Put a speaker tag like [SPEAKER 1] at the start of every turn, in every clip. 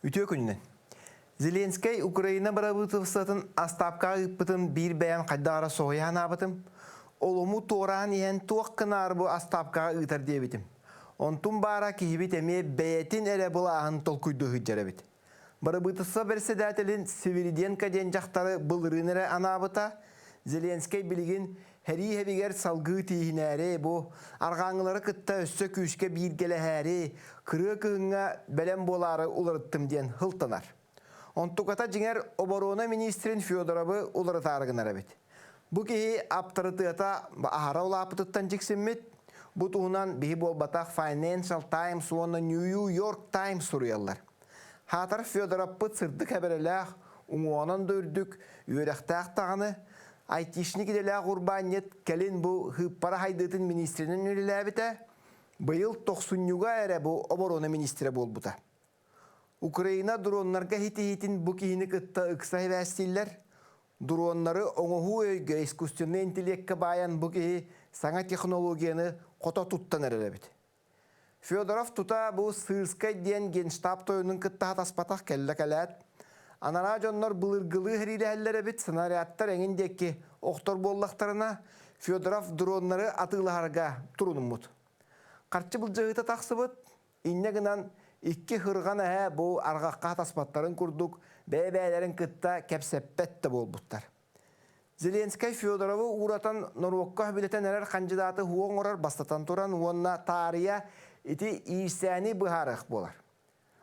[SPEAKER 1] Үтүө күнүнэн. Зеленскэй Украина бырабыыталыстыбатын астаапкаҕа ыыппытын биир бэйэм хайдах эрэ соһуйа санаабытым. Олому туораан иһэн туох гынаары бу астаапкаҕа ыытар диэбитим. Онтум баара киһибит эмиэ бэйэтин эрэ былааһын толкуйдуу сылдьар эбит. Бырабыыталыстыба бэрэссэдээтэлин Свириденко диэн дьахтары былырыын эрэ анаабыта. Зеленскэй билигин Һэрии хэбигэр салгыы тииһинээри, бу арҕааҥҥылары кытта өссө күүскэ бииргэлэһээри, кырыа кыһыҥҥа бэлэм буолаары уларыттым диэн һылтанар. Онтуката дьиҥэр оборуона миниистирин Федоровы уларытаары гынар эбит. Бу киһи аптарытыата аһара улааппытыттан дьиксиммит. Бу туһунан биһи буолбатах Financial Times уонна New York Times суруйаллар. Хаатар Федоровпыт сырдык эбэрэлээх, уҥуоҕунан да үрдүк, үөрэхтээх даҕаны, айтишник идэлээх урбаанньыт кэлин бу Һыыппара хайдыытын министринэн үлэлээбитэ, быйыл тохсунньуга эрэ бу оборона министрэ буолбута. Украина дроннарга ситиһиитин бу киһини кытта ыкса сибээстииллэр. Дроннары оҥоһуу өйгө искусственнай интеллеккэ баайан бу киһи саҥа технологияны хото туттан эрэр эбит. Федоров тута бу Сыырскай диэн генштаб тойонун кытта хатаспатах кэллэ кэлээт, анараа дьоннор былыргылыы сэриилэһэллэр эбит, снарядтар эҥин диэки охтор буоллахтарына, Федоров дроннары атыылаһарга турунуммут. Харчы былдьаһыыта тахсыбыт, инньэ гынан икки хырҕан эһэ бу арҕахха хатаспаттарын курдук бэйэ-бэйэлэрин кытта кэпсэппэт да буолбуттар. Зеленскэй Федоровы ууратан норуокка сөбүлэтэн эрэр хандьыдааты уһуо оҥорор бастатан туран уонна таарыйа ити иирсээни быһаарыах буолар.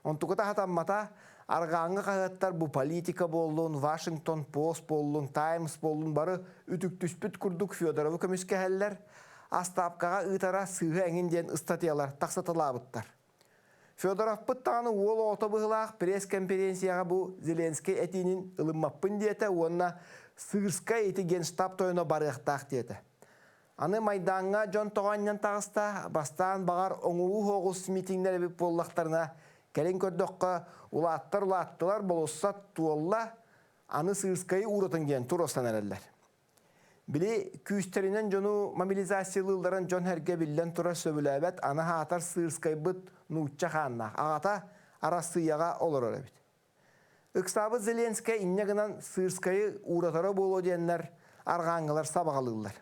[SPEAKER 1] Онтуката хатаммата, арҕааҥҥы хаһыаттар бу политика буоллун, Вашингтон Пост буоллун, Таймс буоллун бары үтүктүспүт курдук Федоровы көмүскэһэллэр, астаапкаҕа ыытара сыыһа эҥин диэн ыстатыйалар тахсаталаабыттар. Федоровпыт даҕаны уол оҕото быһыылаах пресс-конференцияҕа бу Зеленскэй этиинин ылыммаппын диэтэ уонна Сыырскай ити генштаб тойоно барыахтаах диэтэ. Аны Майдааҥҥа дьон тоҕо анньан таҕыста, бастаан баҕар оҥоһуу оҕус митиҥнэр эбит буоллахтарына, кэлин көрдөххө улааттар улааттылар, болуоссат туолла, аны Сыырскайы ууратыҥ диэн туруорсан эрэллэр. Били күүстэринэн дьону мобилизациялыылларын дьон-сэргэ биллэн турар сөбүлээбэт, аны аһаатар сыырскайбыт нуучча хааннаах аҕата Арассыыйаҕа олорор эбит. Ыксаабыт Зеленскэй инньэ гынан сыырскайы ууратара буолуо диэннэр арҕааҥҥылар сабаҕалыыллар.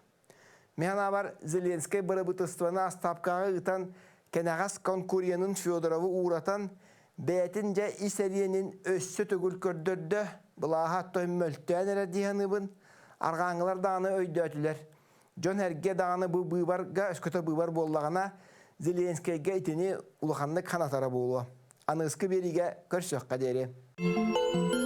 [SPEAKER 1] Мин санаабар, Зеленскэй бырабыыталыстыбаны астаапкаҕа ыытан, кэнэҕэс конкуренын Федоровы ууратан, бэйэтин дьэ ис эриэнин өссө төгүл көрдөрдө, былааһа оттон мөлтөөн эрэр дии саныыбын. Арҕааҥҥылар даҕаны өйдөөтүлэр. Дьон-сэргэ даҕаны бу быыбарга, өскөтө быыбар буоллаҕына, Зеленскэйгэ итини улаханнык ханатара буолуо. Аныгыскы биэриигэ көрсүөххэ диэри.